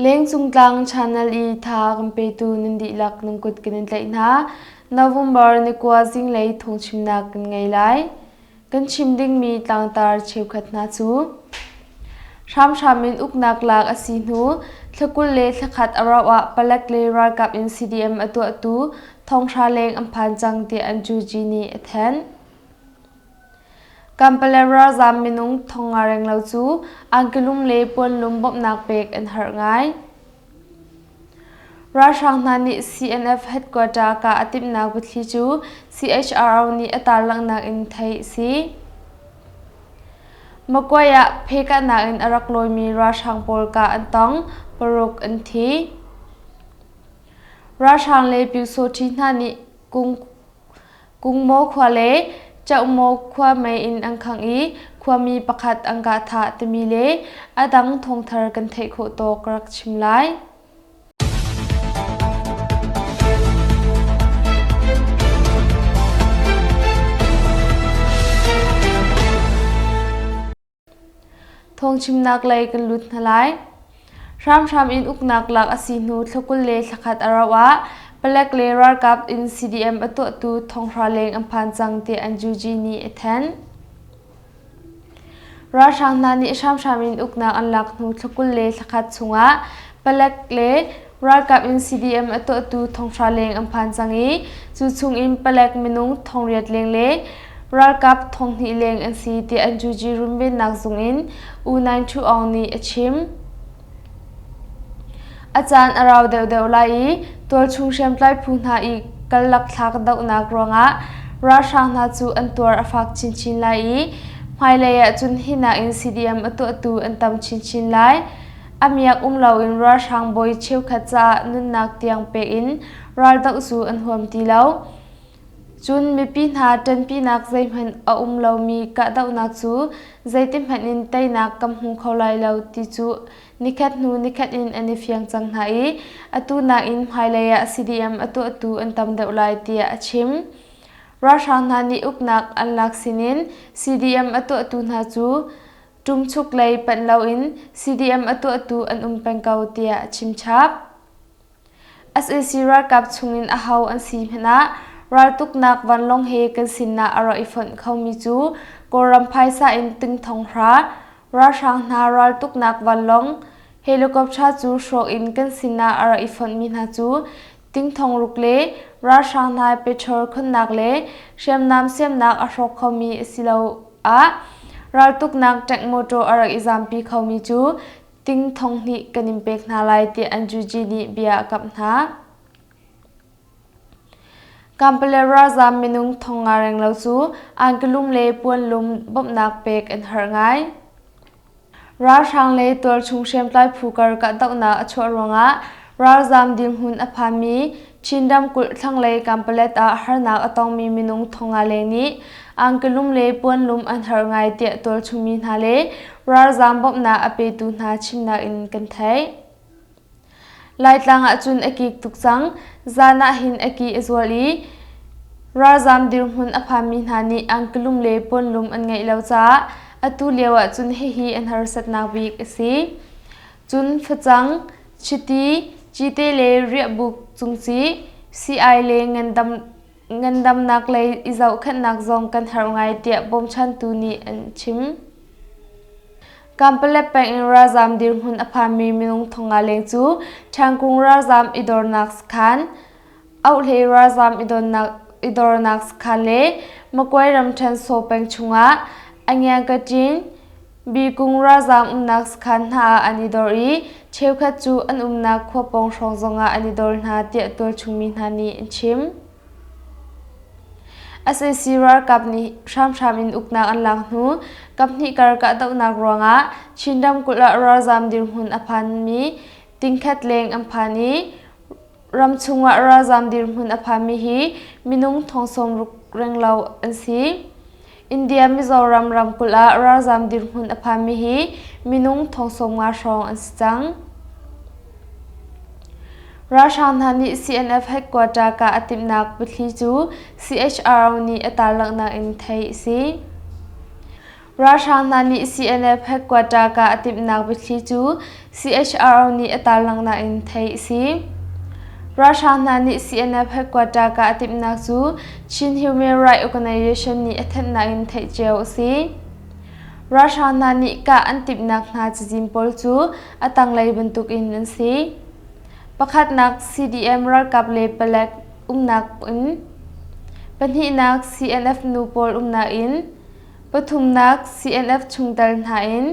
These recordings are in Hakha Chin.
Lengcung tlang channel i tha kan petu nan dihlak nan kut kan in tlaih hna. November ni kua zinglei thawngchimnak kan ngei lai. Kan chim dingmi tlangtar cheukhat hna cu hramhram in uknak lak a si hnu thla 20 le thla khat a rauh ah palek le ralkap in CDM a tuahtu thonghra leng an phan cang tiah an Juji nih a thanh. Kampala ralzaam minung thongnga renglo cu angkilum le puanlum bawmhnak pek an harh ngai. Ralhrang hna nih CNF headquarter kah a timhnak biathli cu CHRO nih a tarlanghnak in theih a si. Magway ah phekahnak in a rak lawimi ralhrang pawl kah an tong, paruk an thi. Ralhrang le Pyusawṭhi hna nih Kungmaw khua le Caukmaw khua mei in an khangh i khuami pakhat an kah thah timi le a dang thawngthar kan theih khawh tawk ka rak chim lai. Thawngchimnak lei kan lut hna lai. Hramhram in uknak lak a si hnu thla 20 le thla khat a rauh ah palek le ralkap in CDM a tuahtu thonghra leng an phan cang tiah an Juji nih a thanh. Ralhrang hna nih hramhram in uknak an lak hnu thla 20 le thla khat chungah palek le ralkap in CDM a tuahtu thonghra leng an phan cang i cu chungin palek minung thongriat leng le ralkap thonghnih leng an si tiah an Juji runvennak zung in U Naing Thu Aung nih a chim. A caan a rau deuhdeuh lai i tualchung hriamtlai phu hna i karlak thlak dohnak ruangah ralhrang hna cu an tuar a fak chinchin lai i hmailei ah cun hi nakin CDM a tuahtu an tam chinchin lai. A miak um loin ralhrang bawi cheukhat caah nunnak tiang pek in raldoh cu an huam ti lo. Cun mipi hna ṭanpinak zeihmanh a um lomi kahdohnak cu zeitihmanh in teinak kan hmu kho lai lo ti cu nikhat hnu nikhat in an i fiang cang hna i atu nakin hmailei ah CDM a tuahtu an tam deuh lai tiah a chim. Ralhrang hna nih uknak an lak sinin CDM a tuahtu hna cu ṭumchuk lei panh loin CDM a tuahtu an um peng ko tiah a chimchap. Sac ralkap chungin aho an si hmanh ah raltuknak vanlawng he kan sinah a rak i fonh khomi cu Kawlram phaisa in ting thong hra ralhrang hna raltuknak vanlawng helicopter cu hrawk in kan sinah a rak i fonhmi hna cu ting thong ruk le ralhrang hna petrol khonnak le hriamnam siamnak a hrawk khomi a si lo ah raltuknak tank motor a rak i zampi khomi cu ting thong hnih kan in pek hna lai tiah an Juji nih bia a kamh hna. Kampale ralzaam minung thong nga renglo cu angkelum le puanlum bawmhnak pek an harh ngai. Ralhrang le tualchung hriamtlai phu kar kahdohnak a chuah ruangah ralzaam dirhmun a phanmi Chin ramkulh thlanglei Kampalet ah harnak a tongmi minung thong nga leng nih angkelum le puanlum an harh ngai tiah tualchungmi hna le ralzaam bawmhnak a petu hna chimnak in kan theih. Laitlang ah cun a kik tuk cang. Zan ah hin a ki a zual i ralzaam dirhmun a phanmi hna nih angkelum le puanlum an ngeih lo caah atu lio ah cun hihi an harsatnak bik a si. Cun facang, chiti, cite le riahbuk cungcih, sii-ai le ngandamnak lei i zohkhenhnak zong kan herh ngai tiah bawmchantu nih an chim. Kampalep peng in ralzaam dirhmun a phanmi minung thongnga leng cu Ṭhangkung ralzaam i dornak sakhan, Auhle ralzaam i dornak sakhan le Makuai ramṭhen Saw peng chungah Angiangkaṭin, Bikung ralzaam umnak sakhan hna ah an i dor i cheukhat cu an umnak khua pawng hrawng zongah an i dor hna tiah tualchungmi hna nih an chim. Sac ralkap nih hramhram in uknak an lak hnu kaphnih kar kahdohnak ruangah Chin ramkulh ah ralzaam dirhmun a phanmi tingkhat leng an phan i ramchung ah ralzaam dirhmun a phanmi hi minung thong sawmruk renglo an si. India Mizoram ramkulh ah ralzaam dirhmun a phanmi hi minung thong sawmnga hrawng an si cang. Ralhrang hna nih CNF headquarter kah a timhnak biathli cu CHRO nih a tarlanghnak in theih a si. Ralhrang hna nih CNF headquarter kah a timhnak biathli cu CHRO nih a tarlangh nain theih a si. Ralhrang hna nih CNF headquarter kah a timhnak cu Chin Human Rights Organization nih a thanhnak in theih cio a si. Ralhrang hna nih kah an timhnak hna cazin pawl cu a tanglei bantukin an si. Pakhatnak CDM ralkap le palek umnak in, pahnihnak CNF nu pawl umnak in, Pathumnak CNF chungtel hna in,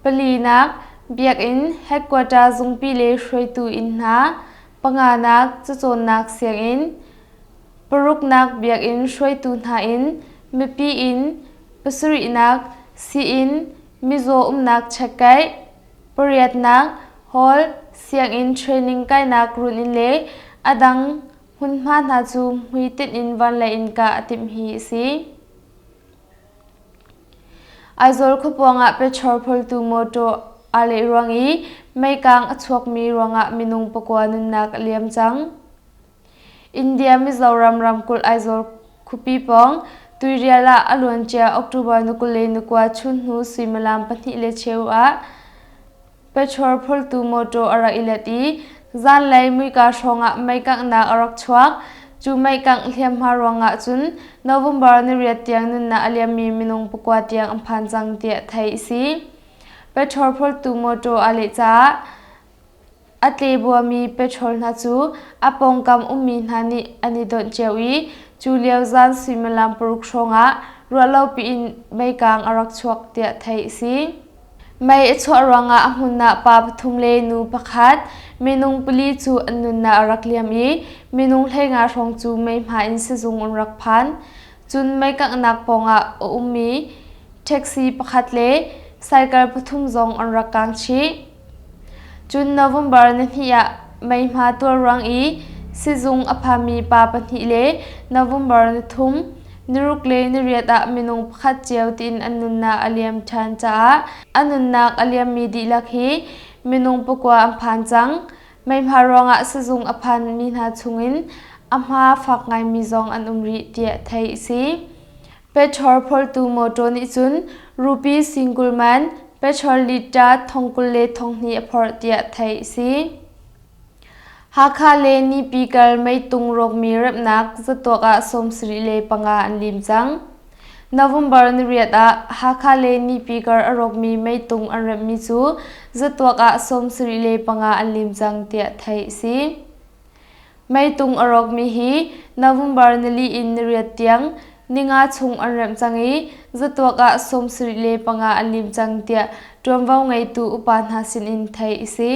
palinak biakinn headquarter zungpi le hruaitu inn hna, panganak cacawnnak sianginn, paruknak biakinn hruaitu hna inn, mipi inn, pasarihnak sii-inn, mizaw umnak chekkeih, pariatnak hall, sianginn training kainak runinn le a dang hmunhma hna cu hmuitinh in vanlei in kah a timh hi a si. Aizawl khuapuang ah petrol phortu mawṭaw aa leh ruang i meikang a chuakmi ruangah minung pakua nunnak a liam cang. India Mizoram ramkulh Aizawl khuapi pawng Tuirial ah a luancia October ni 29 chunhnu suimilam pahnih le cheu ah Petrol phortu mawṭaw a rak i let i zanlei muika hrawngah meikanghnak a rak chuak. Cu meikangh hliamhma ruangah cun November niriat tiang nunnak a liammi minung pakua tiang an phan cang tiah theih a si. Petrol phortu mawṭaw aa leh caah a tle buami petrol hna cu a pawngkam ummi hna nih an i donh cio i cu lio zan suimilam paruk hrawngah ruahlopi in meikang a rak chuak tiah theih a si. Mei a chuah ruangah a hmun ah pa pathum le nu pakhat, minung pali cu an nunnak a rak liam i minung 15 hrawng cu mei hma in sizung an rak phan. Cun mei kanghnak pawngah a ummi taxi pakhat le cycle pathum zong an rak kang chih. Cun November nihnih ah mei hma tuar ruang i sizung a phanmi pa pahnih le November nithum, niruk le niriat ah minung pakhat cio tiin an nunnak a liam ṭhan caah a nunnak a liammi dihlak hi minung pakua an phan cang. Meihma ruangah sizung a phanmi hna chungin a hma fak ngaimi zong an um rih tiah theih a si. Petrol phortu mawṭaw nih cun rupi singkul man petrol liter thongkul le thonghnih a phorh tiah theih a si. Hakha le Nipi kar meitung rawkmi remhnak zatuak ah 75 an lim cang. November niriat ah Hakha le Nipi kar a rawkmi meitung an remhmi cu zatuak ah 75 an lim cang tiah theih a si. Meitung a rawkmi hi November nili in niriat tiang ninga chung an remh cang i zatuak ah 75 an lim cang tiah ṭuanvo ngeitu upa hna sinin theih a si.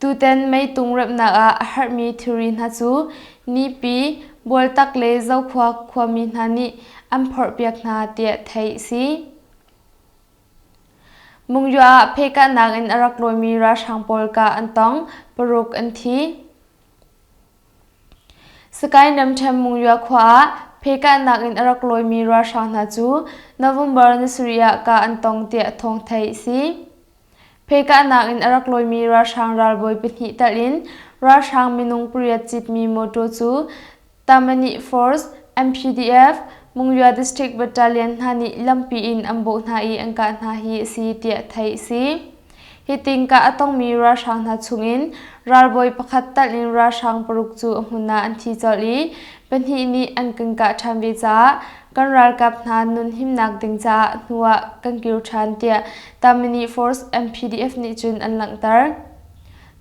Tutan meitung remhnak ah a herhmi thilri hna cu Nipi, Bualtak le Zokhua khuami hna nih an phorhpiak hna tiah theih a si. Mungya ah phehkahnak in a rak lawimi ralhrang pawl kah an tong, paruk an thi. Sakae ramṭhen Mungya khua ah phehkahnak in a rak lawimi ralhrang hna cu November ni sarih ah kah an tong tiah thawng theih a si. Phehkahnak in a rak lawimi ralhrang ralbawi pahnih telh in ralhrang minung pariat citmi mawṭaw cu Tamani Force, MPDF, Mungya District Battalion hna nih lampi in an bawh hna i an kah hna hi a si tiah theih a si. Hitin kah a tongmi ralhrang hna chungin ralbawi pakhat talh in ralhrang paruk cu a hmun ah an thi colh i pahnih nih an kan kah ṭhan ve caah kan ralkap hna nun himnak ding caah hnu ah kan kir ṭhan tiah Tamani Force MPDF nih cun an langhter.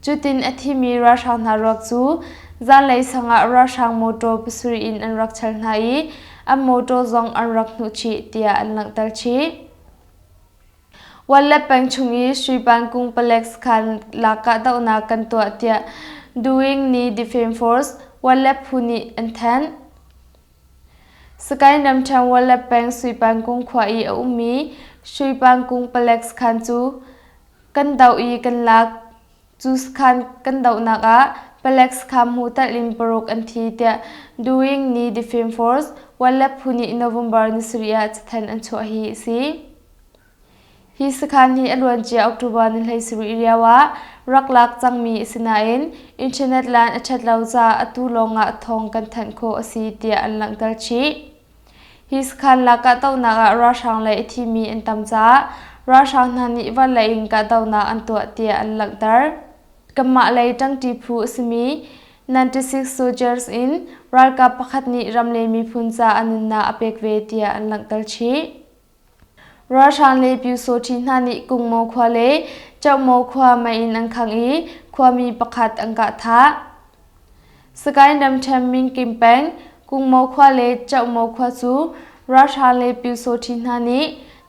Cutin a thimi ralhrang hna ruak cu zanlei sangah ralhrang mawṭaw pasarih in an rak chal hna i an mawṭaw zong an rak hnuhchih tiah an langhter chih. Wanlep peng chung i Sripan kung palek sakhan lak kahdohnak kan tuah tiah Doing Ni Defense Force Wanlep phu nih an thanh. Sakae ramṭhen Wanlep peng Suipan kung khua i a ummi Sripan kung palek sakhan cu Kan doh i kan lak. Cu sakhan kan dohnak ah palek sakhan hmu talh in paruk an thi tiah Doing Ni Defense Force Wanlep phu nih November ni sarih ah cathanh an chuah hi a si. Hi sakhan hi a luancia October ni 17 lio ah rak lak cangmi a si nain internet line a ṭhat lo caah atu lawngah thawng kan thanh khawh a si tiah an langhter chih. Hi sakhan lak kahdohnak ah ralhrang lei a thimi an tam caah ralhrang hna nih vanlei in kahdohnak an tuah tiah an langhter. Kanmah lei ṭangṭi phu a simi 96 Soldiers in ralkap pakhat nih ram le miphun ca a nunnak a pek ve tiah an langhter chih. Ralhrang le Pyusawṭhi hna nih Kungmaw khua le Chohmaw khua mei in an khangh i khuami pakhat an kah thah. Sagaing ramṭhen Minkim peng Kungmaw khua le Chohmaw khua cu ralhrang le Pyusawṭhi hna nih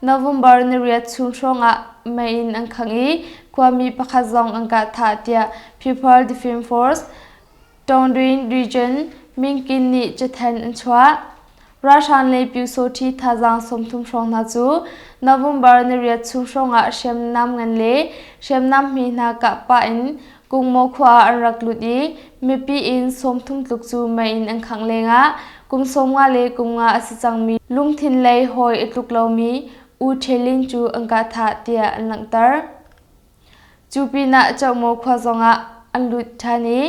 November niriat chung hrawngah mei in an khangh i khuami pakhat zong an kah thah tiah People Defence Force Tawngdwin Region Minkin nih cathanh an chuah. Ralhrang le Pyusawṭhi thazaang 30 hrawng hna cu November niriat chung hrawngah hriamnam ngan le hriamnam hme hna kah pah in Kungmaw khua ah an rak lut i mipi inn 30 tluk cu mei in an khangh lengah kum 50 le kum nga a si cangmi lungthin lei hawi a tluk lomi U Ṭhelin cu an kah thah tiah an langhter. Cu pinah Cohmaw khua zongah an lut ṭhan i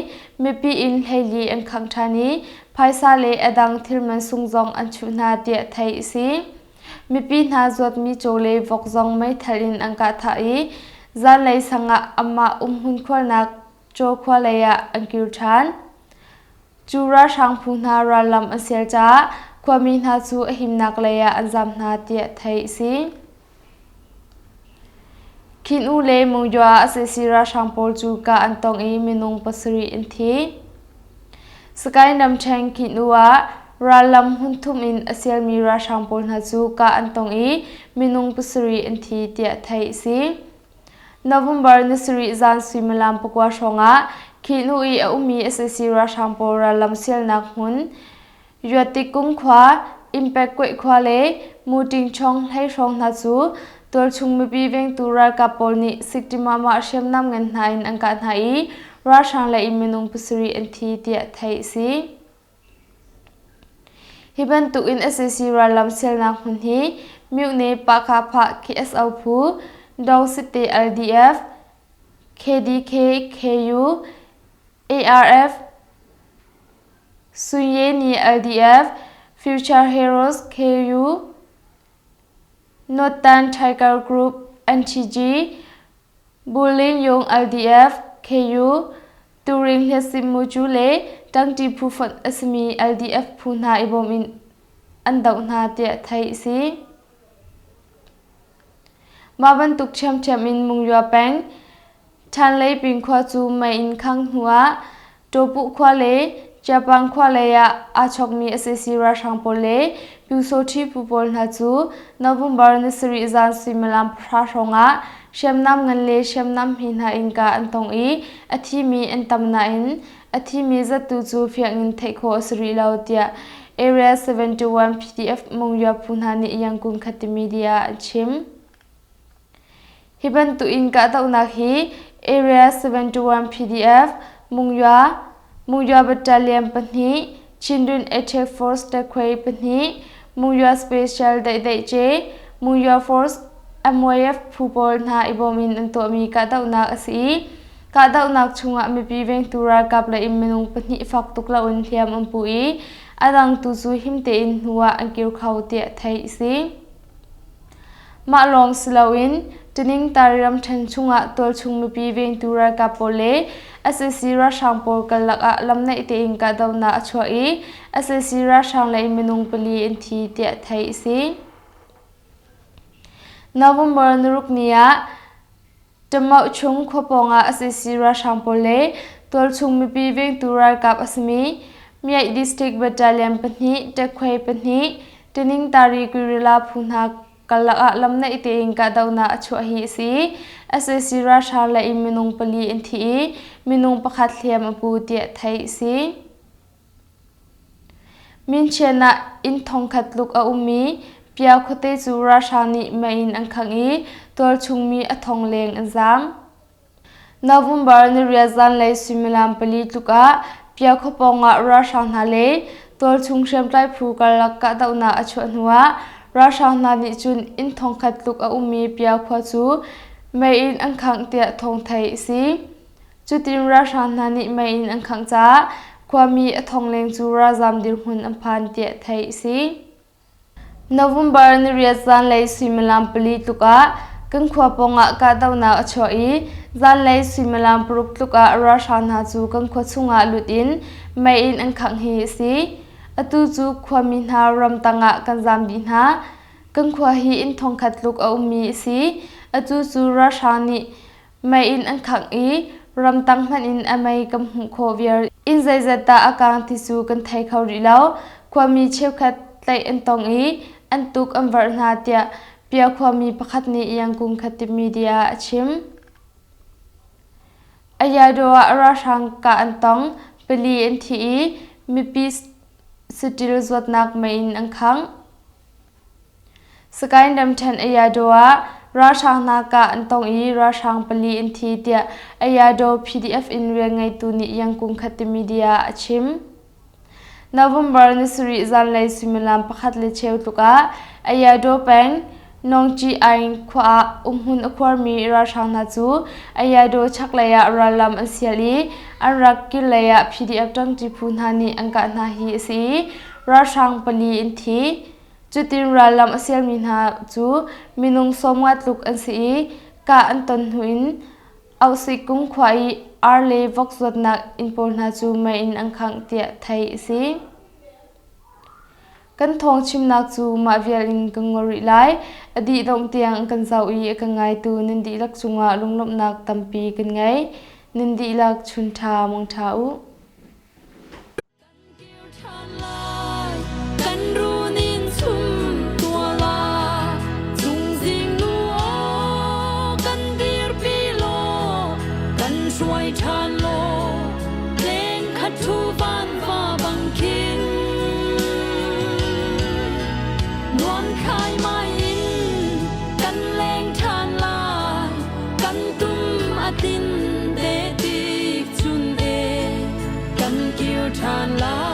mipi inn 14 an khangh ṭhan i phaisa le a dang thil mansung zong an chuh hna tiah theih a si. Mipi hna zuatmi caw le vok zong meithal in an kah thah i zanlei sang ah amah umhmun khualnak Caw khua lei ah an kir ṭhan. Cu ralhrang phu hna rallam an sial caah khuami hna cu a himnak lei ah an zam hna tiah theih a si. Khin U le Monywa sac ralhrang pawl cu kah an tong i minung pasarih an thi. Sagaing ramṭhen Khin U ah rallam hmunthum in a sialmi ralhrang pawl hna cu kah an tong i minung pasarih an thi tiah theih a si. November ni sarih zan suimilam pakua hrawngah Khin U i a ummi sac ralhrang pawl rallam sialnak hmun Yuatikung khua, Impekkuih khua le Mutingchong hlei hrawng hna cu tualchung mipi vengtu ralkap pawl nih sikṭimahmah hriamnam ngan hna in an kah hna i ralhrang lei in minung pasarih an thi tiah theih a si. Hi bantuk in sac rallam sialnak hmun hi Myone Pahkahphah KSO phu, Dawngsite LDF, KDK KU, ARF, Sunye nih LDF, Future Heroes KU, Northern Tiger Group NTG, Bulling Yung LDF, KU, Turing Hlesim Mucu le ṭangṭi phu fonh a simi LDF phu hna i bawm in an doh hna tiah theih a si. Mah bantuk ṭhiamṭhiam in Mungywah peng Ṭhanlei pin khua cu mei in khangh hnuah Ṭawpuh khua le Chiapang khua lei ah aa chawkmi sac ralhrang pawl le Pyusawṭhi phu pawl hna cu November ni sarih zan suimilam pahra hrawngah hriamnam ngan le hriamnam hme hna in kah an tong i a thimi an tam nain a thimi zattu cu fiang in theih khawh a si rih lo tiah Area 71 PDF Monywa phu hna nih Yangon Khatte Media ah an chim. Hi bantuk in kahdohnak hi Area 71 PDF, Mungywah, Mungywah Battalion pahnih, Chindwin Attack Force Takhwei pahnih, Mungywah Special Daihdaihce, Mungywah Force MYF phu pawl hna i bawm in an tuahmi kahdohnak a si i kahdohnak chungah mipi vengtu ralkap lei in minung pahnih fak tuk loin hliam an pu i a dang tu cu him tein hnu ah an kir kho tiah theih a si. Mah lawng si loin Taningtari ramṭhen chungah tualchung mipi vengtu ralkap pawl le sac ralhrang pawl karlak ah lamnaih tein kahdohnak a chuah i sac ralhrang lei minung pali an thi tiah theih a si. November naruk ni ah Ṭamauh chung khua pawngah sac ralhrang pawl le tualchung mipi vengtu ralkap a simi Myaih District Battalion pahnih, Ṭekhuai pahnih, Taningtari Guerrilla phu hna karlak ah lamnaih tein kahdohnak a chuah hi a si. Sac ralhrang lei in minung pali an thi i minung pakhat hliam a pu tiah theih a si. Minchian ah inn thongkhat tluk a ummi Pia khuate cu ralhrang nih mei in an khangh i tualchung mi a thong leng an zaam. November niriat zanlei suimilam pali tluk ah Pia khua pawngah ralhrang hna le tualchung hriamtlai phu karlak kahdohnak a chuah hnuah ralhrang hna nih cun inn thongkhat tluk a ummi Pia khua cu mei in an khangh tiah thawng theih a si. Cutin ralhrang hna nih mei in an khangh caah khuami a thong leng cu ralzam dirhmun an phan tiah theih a si. November niriat zanlei suimilam pali tluk ah kan khua pawngah kahdohnak a chuah i zanlei suimilam paruk tluk ah ralhrang hna cu kan khua chungah lut in mei in an khangh hi a si. Atu cu khuami hna ramtang ah kan zaam dih hna. Kan khua hi inn thongkhat tluk a ummi a si. Atu cu ralhrang nih Mei in an khangh i ramtang hmanh in a mei kan hmuh khawh viar. Inn zeizat dah a kaang ti cu kan thei kho rih lo. Khuami cheukhat tlaih an tong i an tuk an varh hna tiah Pia khuami pakhat nih Yangkung Khatip media ah a chim. Ayado ah ralhrang kah an tong, pali an thi i mipi saṭil zuatnak mei in an khangh. Sagaing ramṭhen Ayadaw ah ralhrang hna kah an tong i ralhrang pali an thi tiah Ayadaw PDF in rianngeitu nih Yangkung Khat media ah a chim. November ni sarih zanlei suimilam pakhat le cheu tluk ah Ayadaw peng Nawngci Aing khua ah umhmun a khuarmi ralhrang hna cu Ayadaw chaklei ah rallam an sial i an rak kil lei ah PDF ṭangṭi phu hna nih an kah hna hi a si i ralhrang pali an thi. Cutin rallam a sialmi hna cu minung sawmnga tluk an si i kah an ton hnu in Auhsikung khua i ar le vok zuatnak inn pawl hna cu mei in an khangh tiah theih a si. Kan thawng chimnak cu mah vial in kan ngol rih lai. A dih dongh tiang kan zoh i a kan ngaitu nan dihlak cungah lunglawmhnak tampi kan ngei. Nan dihlak chun ṭha mong ṭha u. Kan run in chum tua la chungzing nu aw kan dirpi law kan hruai ṭhan law leng khat thu van va bang khin nuam khai mai in kan leng ṭhan lai kan tum a tin te tik chun e kan kir ṭhan lai.